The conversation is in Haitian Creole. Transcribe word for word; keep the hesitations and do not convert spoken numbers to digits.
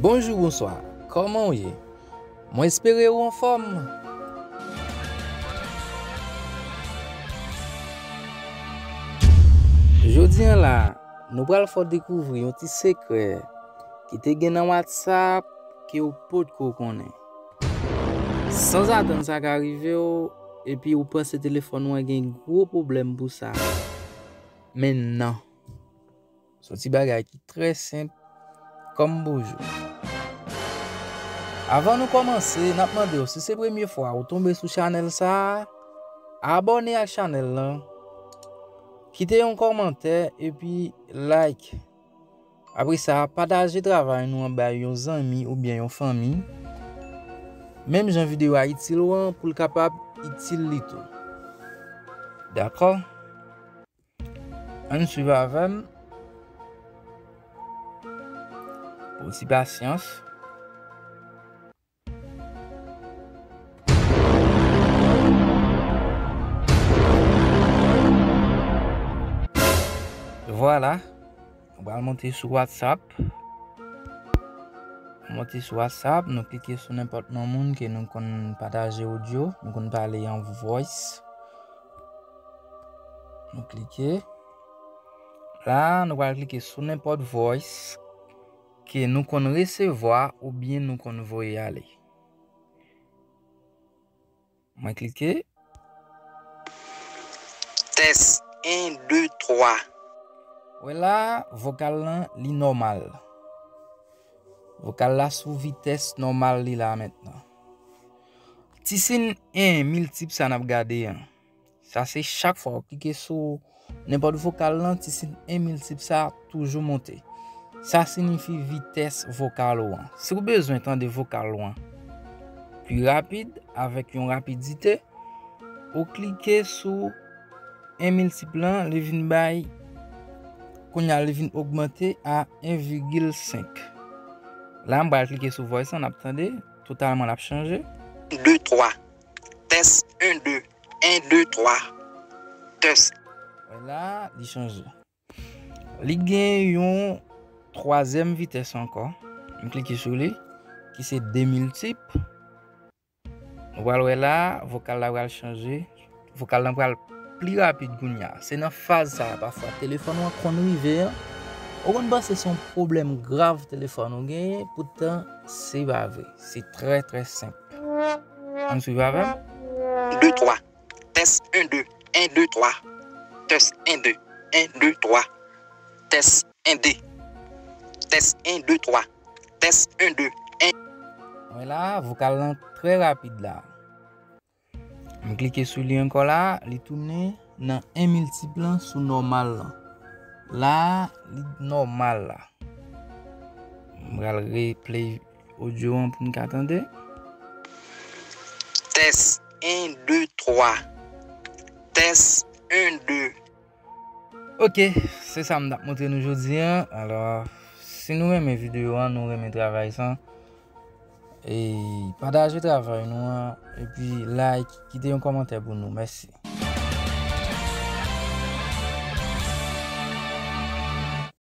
Bonjou, bonswa. Kòman w ye? Mwen espere ou anfòm. Jodi a la, nou pral fè w dekouvri yon ti sekrè ki te gen nan WhatsApp ke w potko konnen. Sanzatann, sa ka rive w, epi ou panse telefòn ou an gen gwo pwoblèm pou sa. Men non. Se yon ti bagay ki trè senp kòm bonjou. Avan nou kòmanse, n ap mande w, si se premye fwa ou tonbe sou chanèl sa a, abòne ak chanèl lan, kite yon kòmantè epi like. Apre sa, pataje travay nou an bay yon zanmi oubyen yon fanmi. Menm jan videyo a itil ou an, pou l kapab itil li tou. Dakò? Ann swiv avè m. Pou ti pasyans. Vwala. Nou pral monte sou WhatsApp. Monte sou WhatsApp, nou klike sou nenpòt non moun ke nou konn pataje odyo, nou konn pale an voice. Nou klike. La, nou pral klike sou nenpòt voice ke nou konn resevwa oubyen nou konn voye ale. Mwen klike. Tès, en, de, twa. Wè la, vokal lan, li nòmal. Vokal la sou vitès nòmal li la mentnan. Ti siy en miltip sa n ap gade an. Sa se chak fwa w klike sou nenpòt vokal lan, ti siy en miltip sa toujou monte. Sa siyifi vitès vokal ou an. Si w bezwen tande vokal ou an pi rapid, avèk yon rapidite, ou klike sou en miltip lan, li vin bay, kounye a li vin ogmante a en vigil senk. La, m pral klike sou voice lan, n ap tande, totalman l ap chanje. De, twa. Tès, en, de. En, de, twa. Tès. Wè la, li chanje. Li gen yon twazyèm vitès ankò. M klike sou li, ki se de miltip. Nou pral wè la, vokal la pral chanje. Vokal lan pral pli rapid kounye a. Se nan faz sa a, pafwa, telefòn ou an konn rive an. Ou konn panse se yon pwoblèm grav telefòn ou genyen, poutan, se pa vre. Se trè, trè senp. Ann swiv avè m. De, twa. Tès, en, de. En, de, twa. Tès, en, de. En, de, twa. Tès, en, de. Tès, en, de, twa. Tès, en, de. En. Wè la, vokal lan trè rapid la. M klike sou li ankò la, li tounen nan en miltip lan sou nòmal lan. La, li nòmal la. M pral replay odyo an pou n ka tande. Tès, en, de, twa. Tès, en, de. Ok, se sa m t ap montre nou jodi a. Alò, si nou renmen videyo an, nou renmen travay sa, e pataje travay nou an, epi like, kite yon kòmantè pou nou. Mèsi.